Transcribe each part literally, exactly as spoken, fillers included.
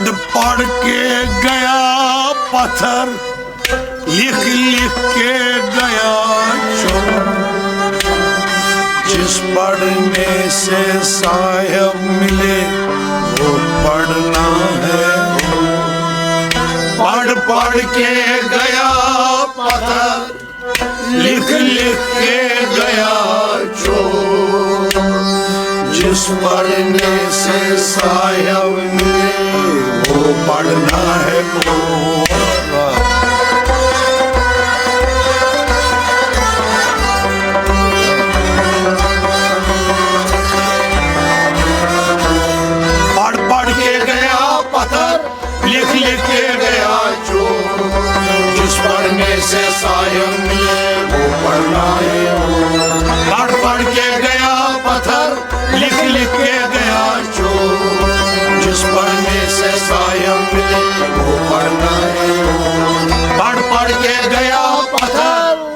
پڑھ کے گیا پتھر، لکھ لکھ کے گیا چور۔ جس پڑھنے سے صاحب ملے، وہ پڑھنا ہے۔ پڑھ پڑھ کے گیا پتھر، لکھ لکھ کے گیا چور۔ جس پڑھنے سے صاحب ملے، وہ پڑھنا ہے۔ پڑھ پڑھ کے گیا پتھر، لکھ لکھ کے گیا چور۔ جس پڑھنے سے صاحب ملے، وہ پڑھنا ہے۔ پڑھ پڑھ کے گیا پتھر، لکھ لکھ کے گیا چور۔ جس پڑھنے سے صاحب ملے، وہ پڑھنا ہے۔ پڑھ پڑھ کے گیا پتھر۔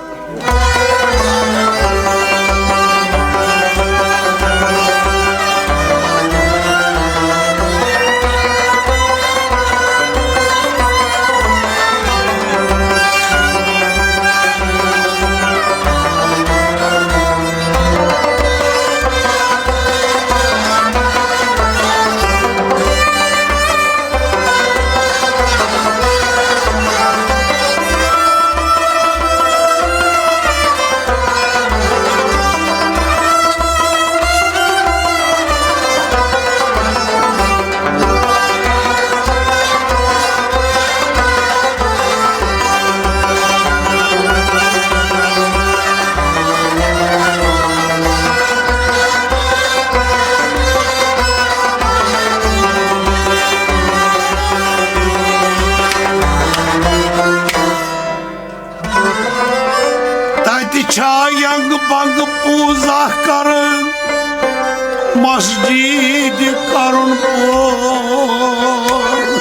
تتہِ چھا ینگ بنگ پوٗزا کران، مسجد کرُن پوٗر؟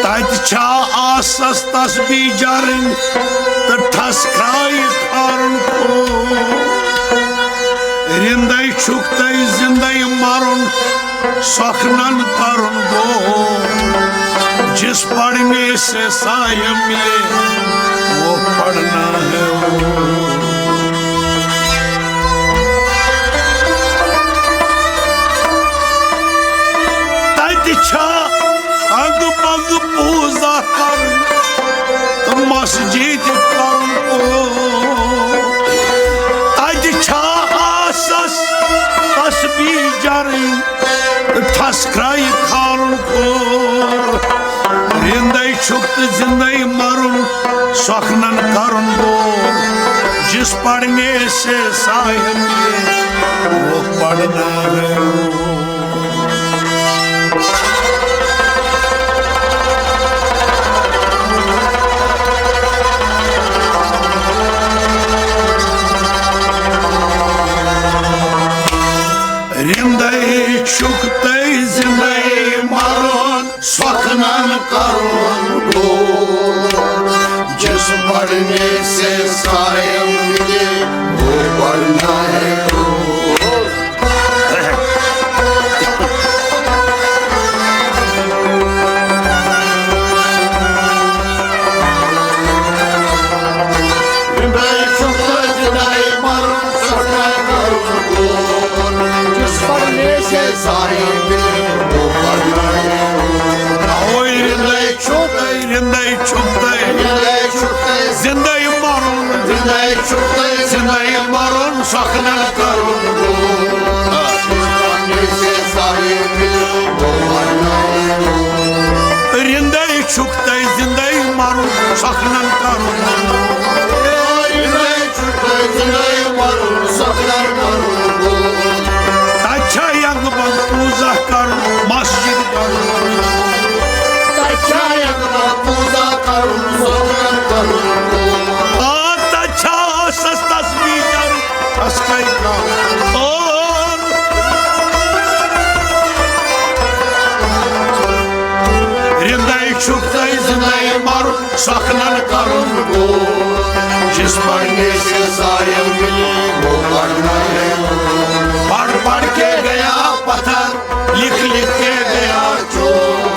تتہِ چھا آسس تسبیح جرٕنۍ تہٕ ٹھس کھرٛایہِ کھارُن پوٗر؟ رِندے چھُکھ تہٕ زِندے مرُن، سۄکھنن کرُن گوٚو۔ جس پڑھنے سے صاحب ملے، وہ پڑھنا ہے۔ تتہِ چھا انگ بنگ پوٗزا کرُن تہٕ مسجد کرُن پوٗر؟ تتہِ چھا آسس تسبیح جرٕنۍ تہٕ ٹھس کھرٛایہِ کھارُن پوٗر؟ رِندے چھُکھ تہٕ زِندے مرُن، سۄکھنن کرُن پوٗر؟ جس پڑھنے سے صاحب ملے، وہ پڑھنا ہے۔ رِندے چھُکھ تہٕ زِندے مرُن، سۄکھنن کرُن گوٚو۔ جس پڑھنے سے صاحب ملے، وہ پڑھنا ہے۔ رِندے چھُکھ تہٕ زِندے مرُن، سۄکھنن کرُن گوٚو۔ جس پڑھنے سے صاحب ملے، وہ پڑھنا ہے۔ اوے رِندے چھُکھ تہٕ، رِندے چھُکھ تہٕ، رِندے چھُکھ تہٕ، زِندے مرُن، رِندے چھُکھ تہٕ، زِندے مرُن، سۄکھنن کرُن گوٚو۔ رِندے چھُکھ تہٕ زِندے مرُن، سۄکھنن کرُن۔ رِندے چھُکھ تہٕ زِندے مرُن، سۄکھنن کرُن۔ تتہِ چھا ینگ بنگ پوٗزا کرُن، مسجد کرُن؟ تتہِ چھا ینگ بنگ پوٗزا کرُن، سۄکھنن کرُن؟ آ، تتہِ چھا آسس تسبیح کرُن؟ اسکے کانٛہہ اور۔ رِندے چھُکھ تہٕ زِندے مرُن، سۄکھنن کرُن گوٚو۔ جس پڑھنے سے صاحب ملے، وہ پڑھنا ہے۔ پڑھ پڑھ کے گیا پتھر، لکھ لکھ کے گیا چور۔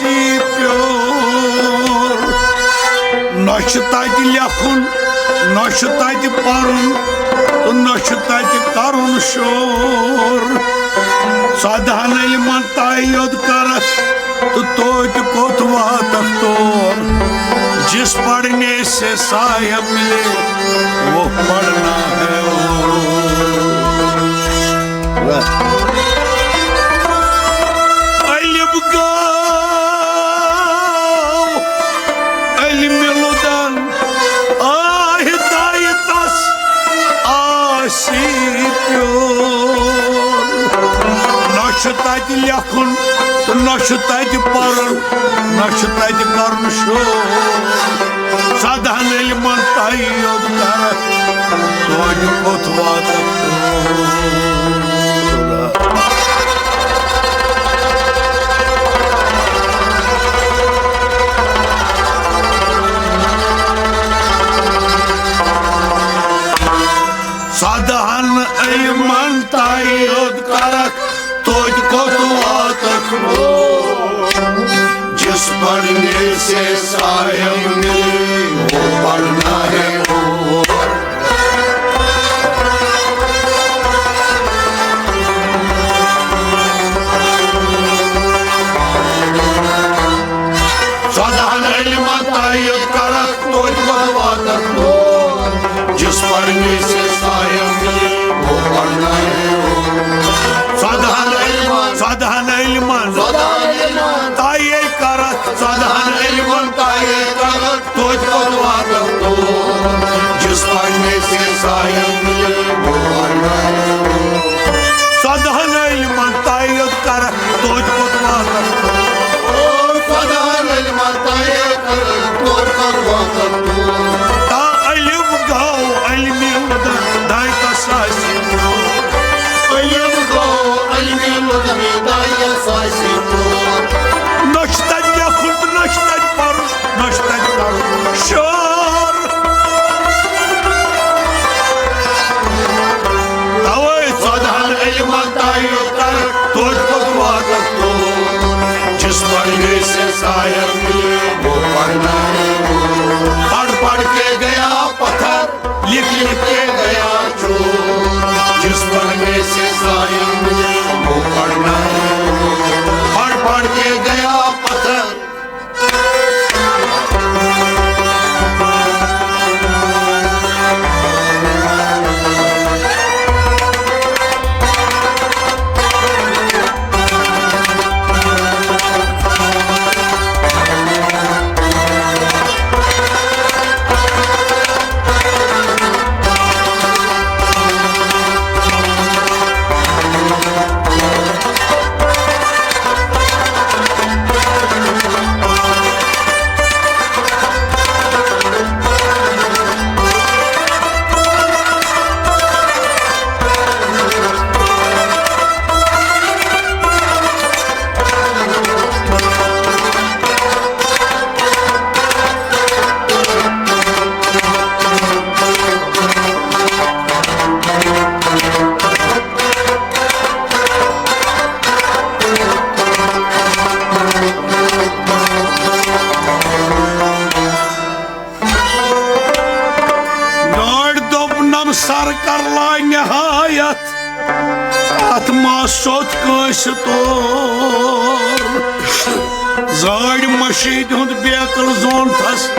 پیوٚر۔ نہ چھُ تَتہِ لیکھُن، نہ چھُ تَتہِ پَرُن، تہٕ نہ چھُ تَتہِ کَرُن شور۔ ژۄدہَن علمَن تَے یوت کَرَکھ، تہٕ توتہِ کوٚت واتَکھ تور؟ جس پڑھنے سے سایہ ملے، وہ پڑھنا ہے اور۔ علم گو علم لدن، آہ دایہِ تس آسی پیور۔ نہ چھُ تتہِ لیکھُن تہٕ نہ چھُ تتہِ پرُن، نہ چھُ تتہِ کرُن شور۔ ژۄدہن علمن تۄہہِ یوت کرکھ، توتہِ کوٚت واتکھ تور؟ ژۄدہن علمن تۄہہِ یوت کرکھ، توتہِ کوٚت واتکھ؟ جس پڑھنے سے صاحب ملے، وہ پڑھنا ہے اور۔ ژۄدہن علمن تۄہہِ یوت کرکھ، توتہِ کوٚت واتکھ؟ جس پڑھنے سے صاحب ملے، وہ پڑھنا ہے اور۔ ژۄدہن علمن، ژۄدہن علمن، ژۄدہن علمن تۄہہِ کرکھ، ژۄدہن علمن تۄہہِ کرکھ، توتہِ کوٚت واتکھ؟ جس پڑھنے سے صاحب ملے، وہ پڑھنا ہے اور۔ ژۄدہن علمن تۄہہِ یوت کرکھ، توتہِ کوٚت واتکھ؟ ژۄدہن علمن تۄہہِ یوت کرکھ، توتہِ کوٚت واتکھ؟ تا علم گو علمی مدد، دایہِ تس آسی پیور۔ علم گو علمی مدد، دایہِ تس آسی پیور۔ نہ چھُ تتہِ لیکھُن تہٕ نہ چھُ تتہِ پرُن، نہ چھُ تتہِ کرُن شور۔ توے ژۄدہن علمن تۄہہِ یوت کرکھ، توتہِ کوٚت واتکھ تور؟ جس پڑھنے سے صاحب ملے، وہ پڑھنا ہے اور۔ پڑھ پڑھ کے گیا پتھر، لکھ لکھ کے گیا چور۔ جس پڑھنے سے صاحب ملے، وہ پڑھنا ہے اور۔ پڑھ پڑھ کے گیا پتھر۔ گاڈ دوٚپنم سر کر لا نہایت، اتھ ما سوٚت کٲنٛسہِ تور۔ زٲڑۍ مٔشیٖد ہُنٛد بیکل زونتھس،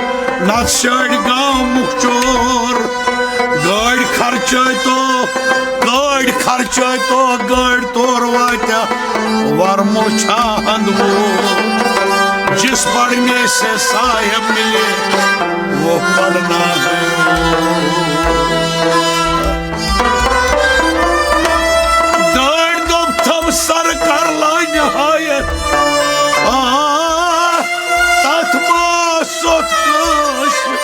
نتہٕ شٲڑۍ گامُک چور۔ گٲڑۍ خرچٲے تو، گٲڑۍ خرچٲے تو، گٲڑۍ تور واتیا ورمُل چھا ہند وول۔ جس پڑھنے سے صاحب ملے، وہ پڑھنا ہے۔ دٲڑۍ دوٚپ تھم سر کر لا نہایت۔ آ، تتھ ما سوٚت کٲنٛسہِ،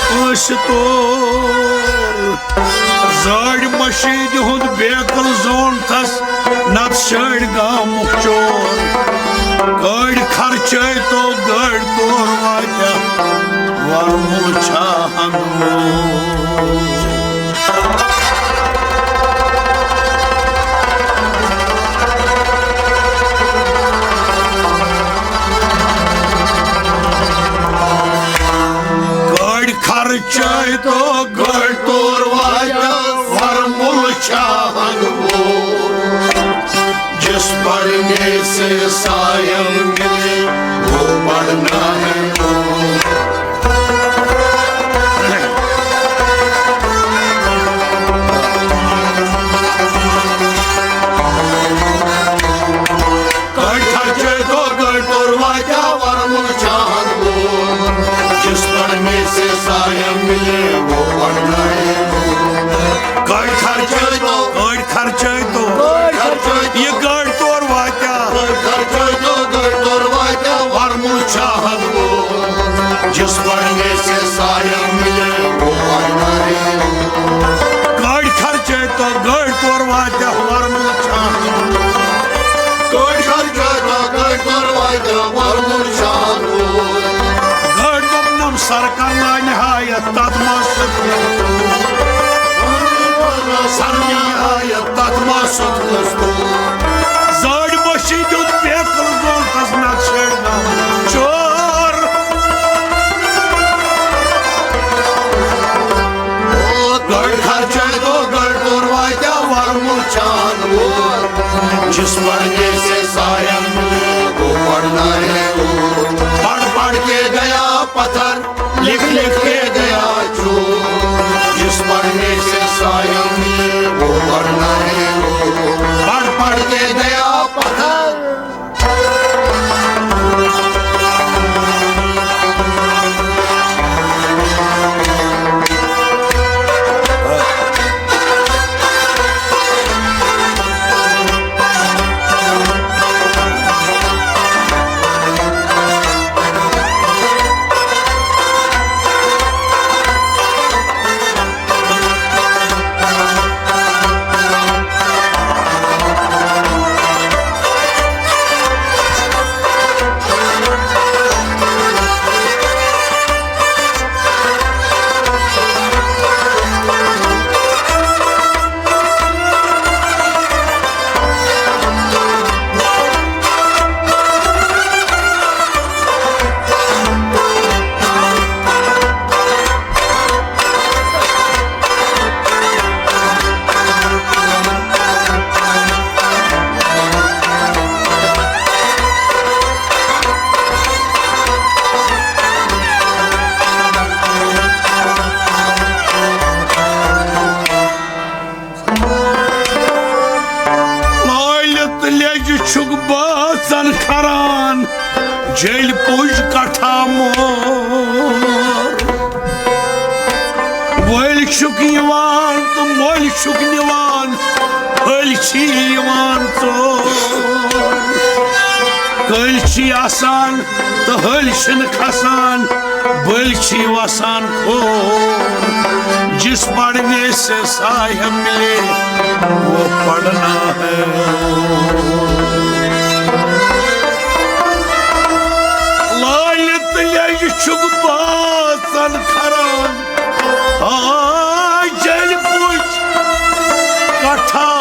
کٲنٛسہِ تور۔ زٲڑۍ مٔشیٖد ہُنٛد بیکل زونتھس، نتہٕ شٲڑۍ گامُک چور۔ گٲڑۍ خرچٲے تو، گٲڑۍ تور واتیا ورمُل چھا ہند وول۔ ملے، وہ پڑھنا ہے۔ گڑھ خرچے تو گڑھ تور واتیا ورمُل چھان وول، جس پڑھنے سے سایہ ملے، وہ پڑھنا ہے۔ گڑھ خرچے تو، گڑھ خرچے تو، گڑھ خرچے تو، یہ گڑھ تور واتیا۔ گڑھ خرچے تو گڑھ تور واتیا ورمُل چھان وول، جس پڑھنے سے سایہ ملے، وہ پڑھنا ہے۔ گڑھ خرچے تو گڑھ تور واتیا ورمُل چھان۔ گڑھ خرچے تو گڑھ تور واتیا ورمُل چھان وول۔ گڑھ دوٚپنم سر کر لا نہایت تتھ ما سُتھ۔ سر نہایت تتھ ما سُتھ۔ زٲڑۍ بٔچھِ دیُت بیکل زونتس نقشہِ چور۔ گڑھ خرچے تو گڑھ تور واتیا ورمُل چھان وول، جس پڑھنے سے سایہ ملے، وہ پڑھنا ہے۔ پڑھ پڑھ کے گیا پتھر، لکھ لکھ کے گیا چور، جس پڑھنے سے سایہ ملے، وہ پڑھنا ہے۔ پڑھ پڑھ کے گیا پتھر۔ لٲلِتھ لیٚجہِ چھُکھ بٲژن کھران، جیٚلہِ پُج کٹھا مور۔ وٲلۍ چھُکھ یِوان تہٕ مۄلۍ چھُکھ نِوان، پھٔلۍ چھی یِوان ژور۔ کٔلۍ چھی آسان تہٕ ہٲلۍ چھِنہٕ کھسان، بٔلۍ چھی وسان کھوٚر۔ جس پڑھنے سے سایہ ملے، وہ پڑھنا ہے۔ لٲلِتھ لیٚجہِ چھُکھ بٲژن کھران، آ، جیٚلہِ پُج کٹھا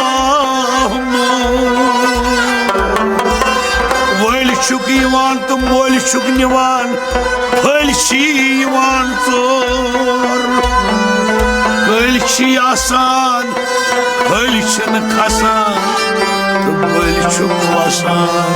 مور۔ وٲلۍ چھُکھ یِوان تہٕ مۄلۍ چھُکھ نِوان، پھٔلۍ چھی یِوان ژور۔ کٔلۍ چھی آسان، پھٔلۍ چھِنہٕ کھسان تہٕ پھٔلۍ چھُکھ وسان۔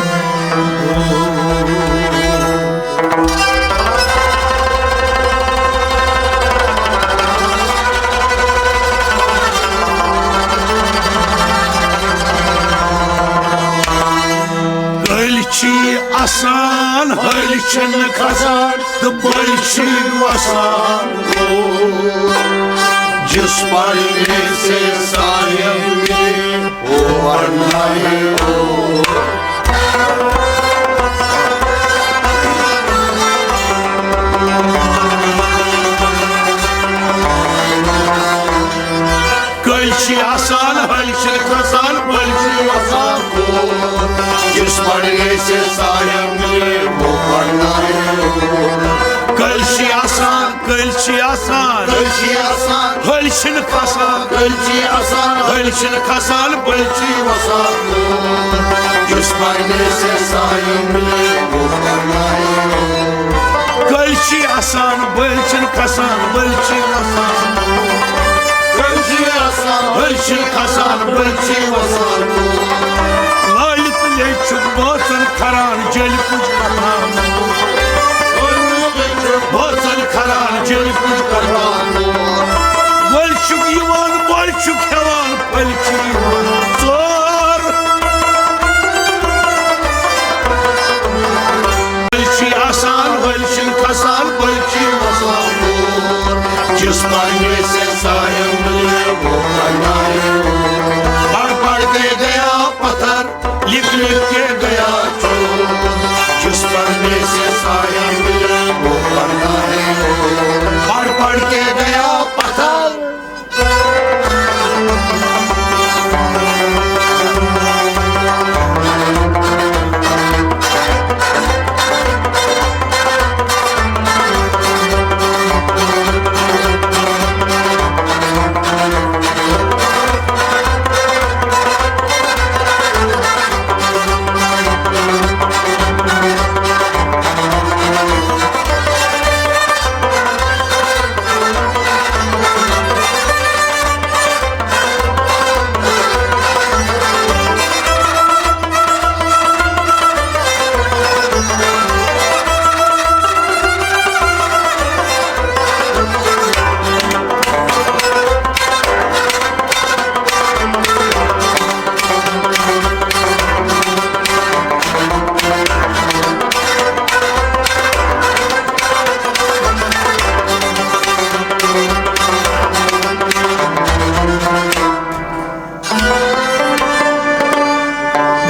کٔلۍ چھی آسان، ہٲلۍ چھِنہٕ کھسان تہٕ بٔلۍ چھی وسان۔ جس پڑھنے سے سایہ ملے، وہ پڑھنا ہے۔ کٔلۍ چھی آسان، ہٲلۍ چھِنہٕ کھسان، بٔلۍ چھی وسان۔ جس پڑھنے سے سایہ ملے، وہ پڑھنا ہے۔ کٔلۍ چھی آسان، کٔلۍ چھی آسان، کٔلۍ چھی آسان، ہٲلۍ چھِنہٕ کھسان، کٔلۍ چھی آسان، ہٲلۍ چھِنہٕ کھسان، بٔلۍ چھی وسان۔ جس پڑھنے سے سایہ ملے، وہ پڑھنا ہے۔ کٔلۍ چھی آسان، بٔلۍ چھِنہٕ کھسان، بٔلۍ چھی وسان۔ کٔلۍ چھی آسان، بٔلۍ چھِنہٕ کھسان، بٔلۍ چھی وسان۔ لٲلِتھ لیٚجہِ چھُکھ بٲژن کھران جیٚلہِ پُج کھران۔ بٲژن کھران جیٚلہِ پُج کھران۔ ؤلۍ چھُکھ یِوان، ؤلۍ چھُکھ کھٮ۪وان، ؤلۍ چھُ یِوان ژور۔ ؤلۍ چھُے آسان، ؤلۍ چھُے کھسان، ؤلۍ چھُے وسان۔ جس پڑھنے سے سایہ ملے وہ پڑھنا ہے۔ پڑھ پڑھ کے گیا پتھر، لکھ لکھ کے گیا چور۔ جس پڑھنے سے سایہ ملے وہ پڑھنا ہے۔ پڑھ پڑھ کے گیا پتھر۔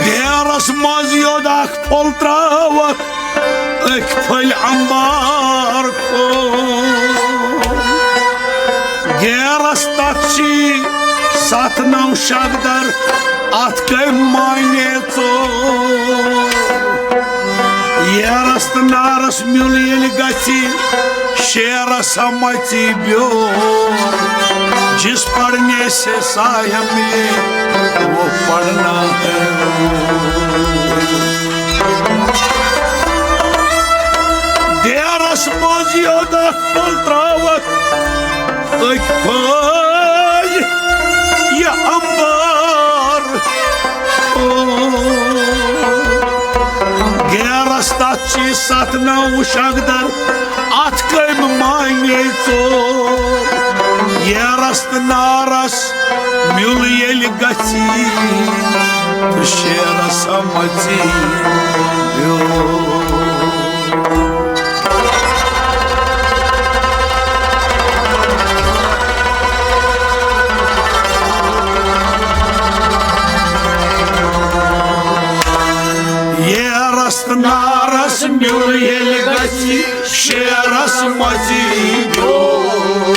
بیرس منٛز یوٚد اکھ پھوٚل ترٛاوَکھ، أکۍ پھٔلۍ اَمبار کھوٚل۔ گیرس تتھ چھی ستھ نو شاخدار، اتھ کٔمۍ مانے ژوٗر۔ ییرس تہٕ نارس میُل ییٚلہِ گژھِ، شیرس ہا مژِ بیور۔ جس پڑھنے سے سایہ ملے، وہ پڑھنا ہے۔ دیرس منٛز یوٚد اکھ پھوٚل ترٛاوَکھ، أکۍ پھٔلۍ یہِ اَمبار۔ او، گیرس تتھ چھی ستھ نو شاخدار، اتھ کٔمۍ مانے ژوٗر۔ ییرس تہٕ نارس میُل ییٚلہِ گژھِ، تہٕ شیرس ہا مژِ بیور۔ ییرس تہٕ نارس میُل ییٚلہِ گژھِ، شیرس مژِ بیور۔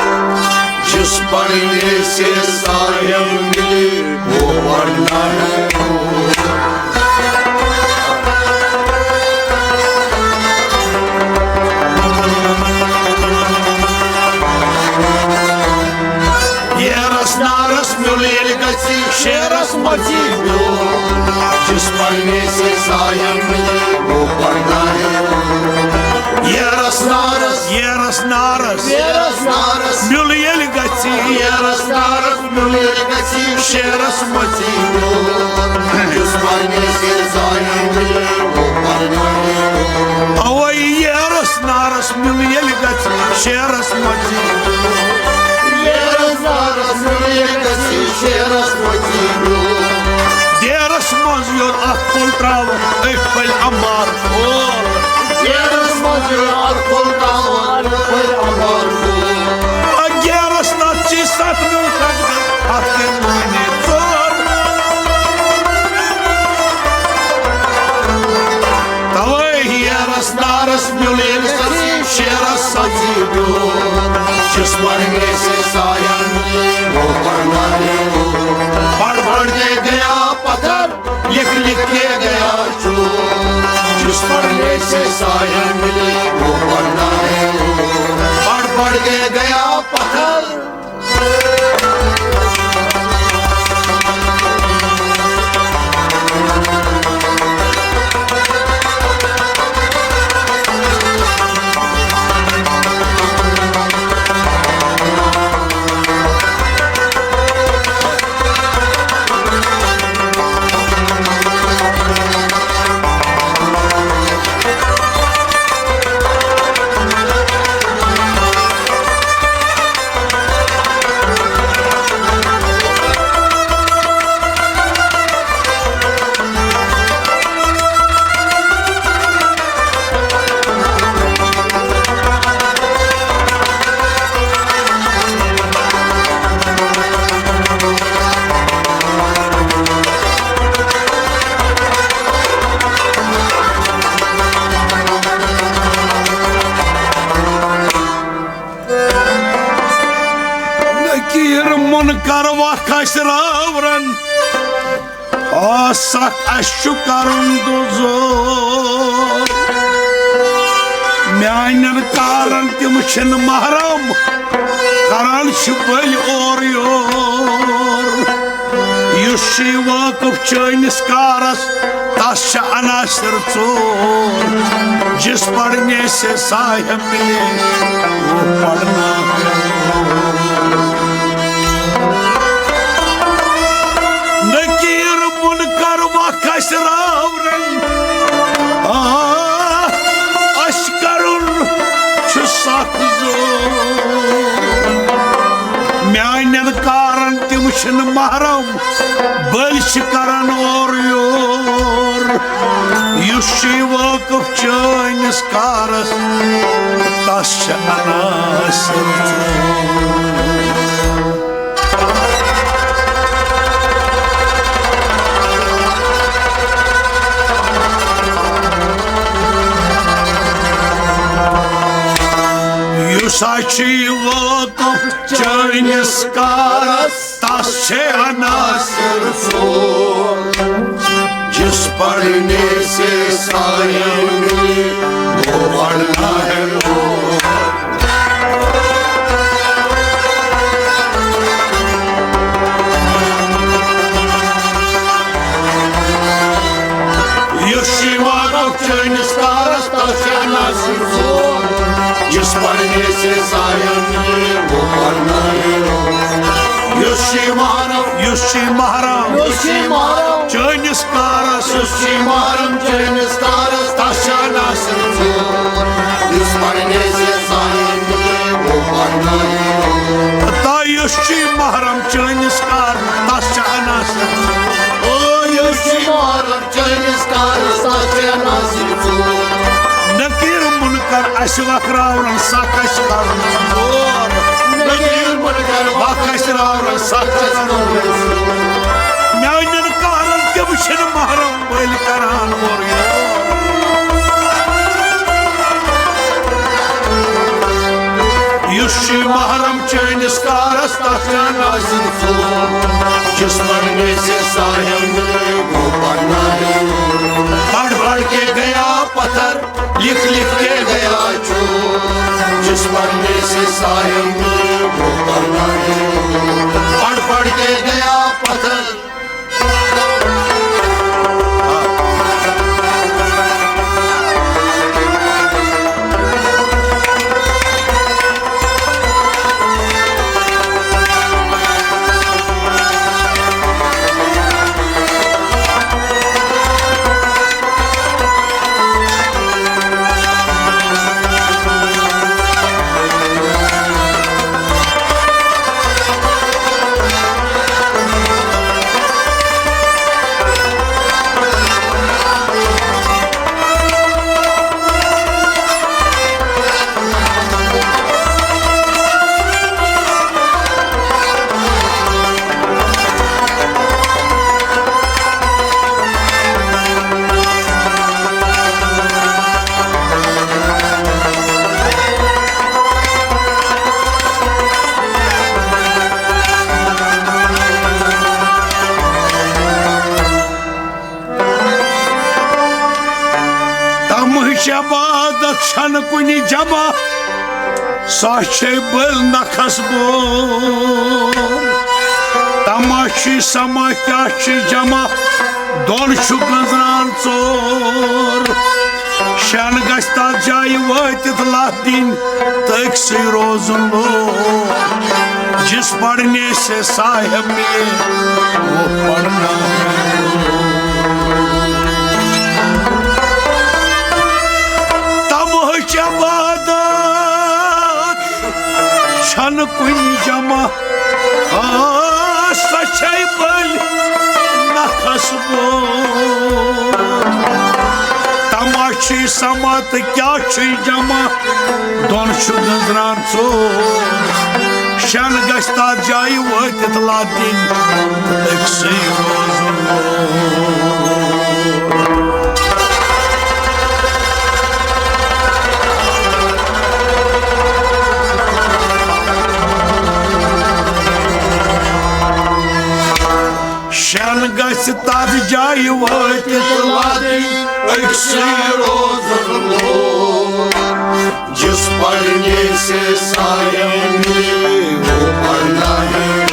جس پڑھنے سے سایہ ملے، وہ پڑھنا ہے۔ ییرس نارس میُل ییٚلہِ گژھِ، شیرس مژِ بیور۔ جس پڑھنے سے سایہ ملے، وہ پڑھنا ہے۔ ییرس نارس، ییرس نارس، ییرس نارس میُل ییٚلہِ گژھِ، ییرس نارس میُل ییٚلہِ گژھِ، شیرس مژِ بیور۔ جس پڑھنے سے سایہ ملے، وہ پڑھنا ہے۔ اوے ییرس نارس میُل ییٚلہِ گژھِ، شیرس مژِ بیور۔ ییرس نارس میُل ییٚلہِ گژھِ، شیرس مژِ بیور۔ دیرس منٛز یوٚد اکھ پھوٚل ترٛاوَکھ، أکۍ پھٔلۍ اَمبار کھوٚل۔ ییرس منٛز یوٚد اکھ پھوٚل ترٛاوَکھ، أکۍ پھٔلۍ اَمبار کھوٚل۔ اَتھ گیرس تتھ چھی ستھ نو شاخدار، اتھ کٔمۍ مانے ژوٗر۔ توے ییرس نارس میُل ییٚلہِ گژھِ، شیرس سچی بیور۔ جس پڑھنے سے سایہ ملے، وہ پڑھنا ہے۔ پڑھ پڑھ کے گیا پتھر، لکھ لکھ کے گیا چور۔ جس پڑھنے سے سایہ ملے، وہ پڑھنا ہے۔ پڑھ پڑھ کے گیا پتھر۔ منکر وکھ آسہِ راورن، آ سکھ اَسہِ چھُ کرُن دُزور۔ میانٮ۪ن کارن تِم چھِنہٕ محرم، کران چھِ بٔلۍ اورٕ یور۔ یُس چھُ واقف چٲنِس کارس، تس چھِ عناصر ژور۔ جس پڑھنے سے صاحب ملے، وہ پڑھنا ہے۔ نکیر منکر وکھ آسہِ راورن، آ، اَسہِ کرُن چھُ سخ زور۔ میانٮ۪ن کارن تِم چھِنہٕ محرم، بٔلۍ چھِ کران اورٕ یور۔ یُس چھُ واقف چٲنِس کارس، تس چھِ عناصر ژور۔ یُس ہا چھُ واقف چٲنِس کارس، تس چھِ عناصر ژور۔ جس پڑھنے سے صاحب ملے، وہ پڑھنا ہے اور۔ یُس چھُ واقف چٲنِس کارس، تس چھِ عناصر ژور۔ جس پڑھنے سے صاحب ملے، وہ پڑھنا ہے اور۔ یُس چھُ محرم، یُس چھُ محرم، یُس چھُ محرم، چٲنِس کارس، یُس چھُ محرم چٲنِس کارس، تس چھِ عناصر ژور۔ یُس پڑھنے سے صاحب ملے، وہ پڑھنا ہے اور۔ تا یُس چھُ محرم چٲنِس کارس، تس چھِ عناصر ژور۔ او یُس چھُ محرم چٲنِس کارس، تس چھِ عناصر ژور۔ نکیر منکر آسہِ وکھ راورن، سکھ آسہِ کرُن دُزور۔ نکیر منکر وکھ آسہِ راورن، سکھ آسہِ کرُن دُزور۔ میانٮ۪ن کارن تِم چھِنہٕ محرم، بٔلۍ کران اورٕ یور۔ یُس چھُ محرم چٲنِس کارس، تس چھِ عناصر ژور۔ جس پڑھنے سے صاحب ملے، وہ پڑھنا ہے۔ پڑھ پڑھ کے گیا پتھر، لکھ لکھ کے گیا چور۔ جس پڑھنے سے صاحب ملے، وہ پڑھنا ہے۔ پڑھ پڑھ کے گیا پتھر۔ تمہٕچ عبادت چھنہٕ کُنہِ جمع، سۄ چھے بٔلۍ نکھس بوٚن۔ تمہٕ چھُے سما کیٛاہ چھُے جمع، دۄن چھُ گٔنزران ژور۔ شٮ۪ن گژھِ تتھ جایہِ وٲتِتھ لتھ دِنۍ تہٕ أکسٕے روزُن لوگ۔ جس پڑھنے سے صاحب ملے، وہ پڑھنا ہے۔ تمہٕچ عبادت چھنہٕ کُنہِ جمع، آ، سۄ چھے بٔلۍ نکھس بوٚن۔ تمہٕ چھُے سما تہٕ کیٛاہ چھُے جمع، دۄن چھُ گٔنزران ژور۔ شٮ۪ن گژھِ تتھ جایہِ وٲتِتھ لتھ دِنۍ تہٕ أکسٕے روزُن لوگ۔ شٮ۪ن گژھِ تَتھ جایہِ وٲتِتھ لَدٕنۍ أکسٕے روزَن وول، جس پڑھنے سے سایہ ملے وہ پڑھنا ہے۔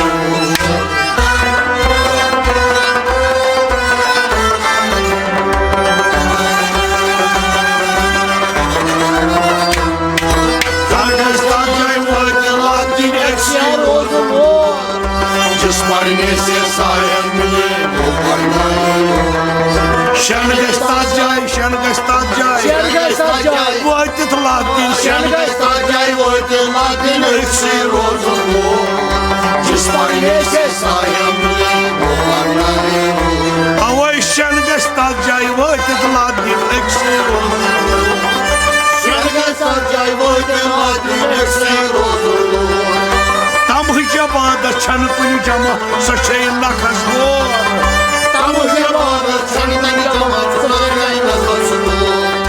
تَتھ گژھِ تَتھ جایہِ وٲتِتھ لَدٕنۍ أکسٕے روزَن وول، جس پڑھنے سے سایہ ملے وہ پڑھنا ہے۔ شٮ۪ن گژھِ تَتھ جایہِ، شٮ۪ن گژھِ تَتھ جایہِ۔ شٮ۪ن گژھِ تَتھ جایہِ۔ وٲتِتھ لَدٕنۍ۔ شٮ۪ن گژھِ تَتھ جایہِ وٲتِتھ لَدٕنۍ أکسٕے روزَن وول، جس پڑھنے سے سایہ ملے وہ پڑھنا ہے۔ اَوَے شٮ۪ن گژھِ تَتھ جایہِ وٲتِتھ لَدٕنۍ أکسٕے روزَن وول۔ شٮ۪ن گژھِ تَتھ جایہِ وٲتِتھ لَدٕنۍ أکسٕے روزَن وول۔ تَمہٕچ عبادت چھَنہٕ کُنہِ جمع، سۄ چھے نَکھَس غور۔ تَمہٕچ عبادت چھَنہٕ کُنہِ جمع، سۄ چھے نَکھَس غور۔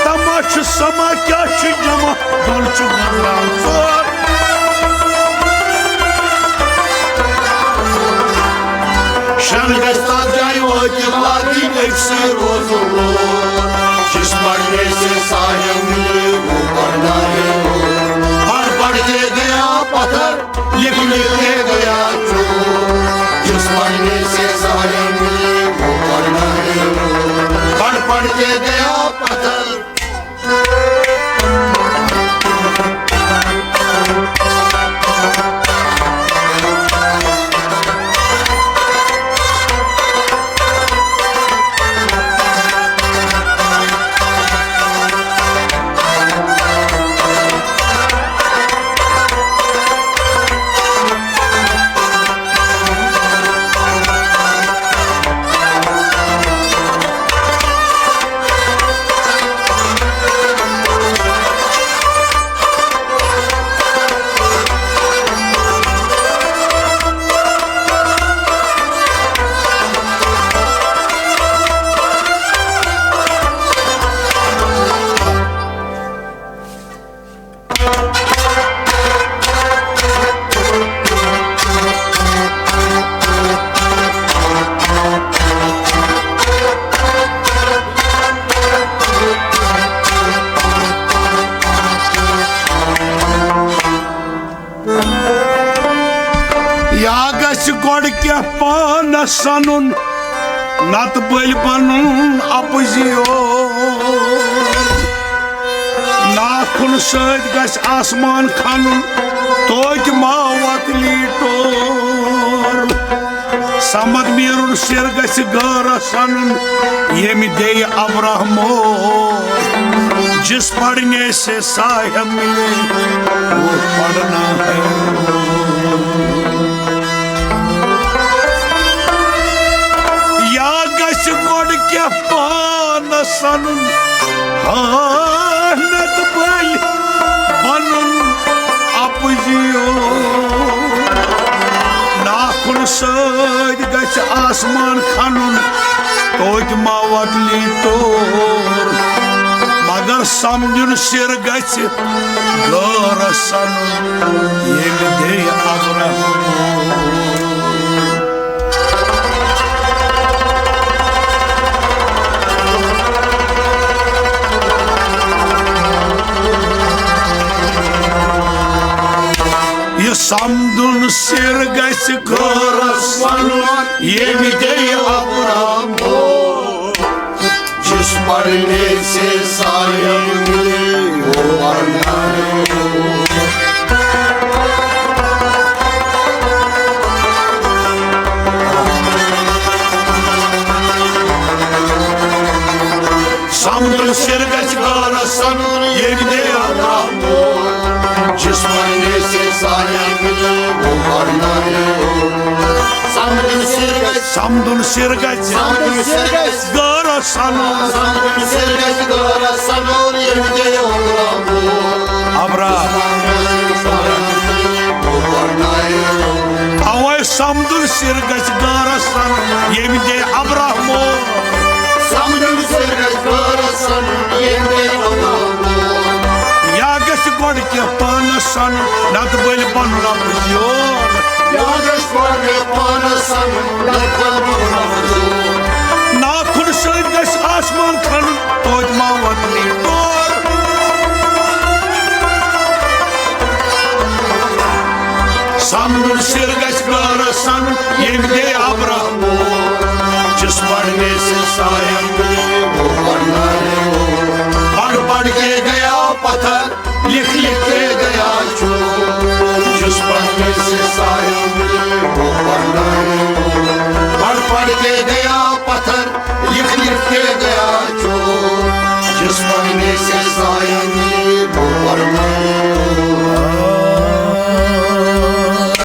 تَما چھُ سَما کیٛاہ چھُ جمع، دۄن چھُ گُزران ژور۔ شٮ۪ن گژھِ تَتھ جایہِ وٲتِتھ لَدٕنۍ أکسٕے روزَن وول، جس پڑھنے سے سایہ ملے وہ پڑھنا ہے۔ پڑھ پڑھ کے گیا پتھر، لکھ لکھ کے گیا چور، جس پڑھنے سے سایہ ملے وہ پڑھنا ہے۔ پڑھ پڑھ کے گیا پتھر۔ یا گژھِ گۄڈٕ کینٛہہ پانس سنُن، نتہٕ بٔلۍ بنُن اپُزیور۔ ناخُن سۭتۍ گژھِ آسمان کھنُن، توتہِ ما وۄتلی ٹور۔ صمد میٖرُن سِر گژھِ غٲرس سنُن، ییٚمہِ دِیہِ ابرہمو۔ جس پڑھنے سے سایہ ملے، وہ پڑھنا ہے۔ یا گژھِ گۄڈٕ کینٛہہ پانس سنُن، ہاں، نتہٕ بٔلۍ بنُن اپُزیور۔ ناخُن سۭتۍ گژھِ آسمان کھنُن، توتہِ ما وۄتلی ٹور۔ مگر سمجُن سِر گژھِ غٲرس سنُن، ییٚمہِ دِیہِ ابرہمو۔ یہِ سمدُن سِر گژھِ غٲرس سنُن، ییٚمہِ دِیہِ ابرہمو۔ جس پڑھنے سے سایہ ملے، وہ پڑھنا ہے۔ سمدُن سِر گژھِ غٲرس سنُن، ییٚمہِ دِیہِ ابرہمو۔ جس پڑھنے سے سایہ ملے، وہ پڑھنا ہے۔ سمدُن سِر گژھِ، سمدُن سِر گژھِ، سمدُن سِر گژھِ غٲرس سنُن۔ سمدُن سِر گژھِ غٲرس سنُن، ییٚمہِ دِیہِ ابرہمو۔ ابرہمو۔ اَوَے سمدُن سِر گژھِ غٲرس سنُن، ییٚمہِ دِیہِ ابرہمو۔ سمدُن سِر گژھِ غٲرس سنُن، ییٚمہِ دِیہِ ابرہمو۔ یا گژھِ گۄڈٕ کینٛہہ پانس سنُن، نتہٕ بٔلۍ بنُن اپُزیور۔ یا گژھِ گۄڈٕ کینٛہہ پانس سنُن، نتہٕ بٔلۍ بنُن گژھِ غٲرس سن ییٚمہِ دے ابرہمو۔ جس پڑھنے سے سایہ ملے وہ پڑھنا ہے وہ۔ پڑھ پڑھ کے گیا پتھر، لکھ لکھ کے گیا چور۔ جس پڑھنے سے سایہ ملے وہ پڑھنا ہے وہ۔ پڑھ پڑھ کے گیا پتھر، لکھ لکھ کے گیا چور۔ جس پڑھنے سے سایہ ملے وہ پڑھنا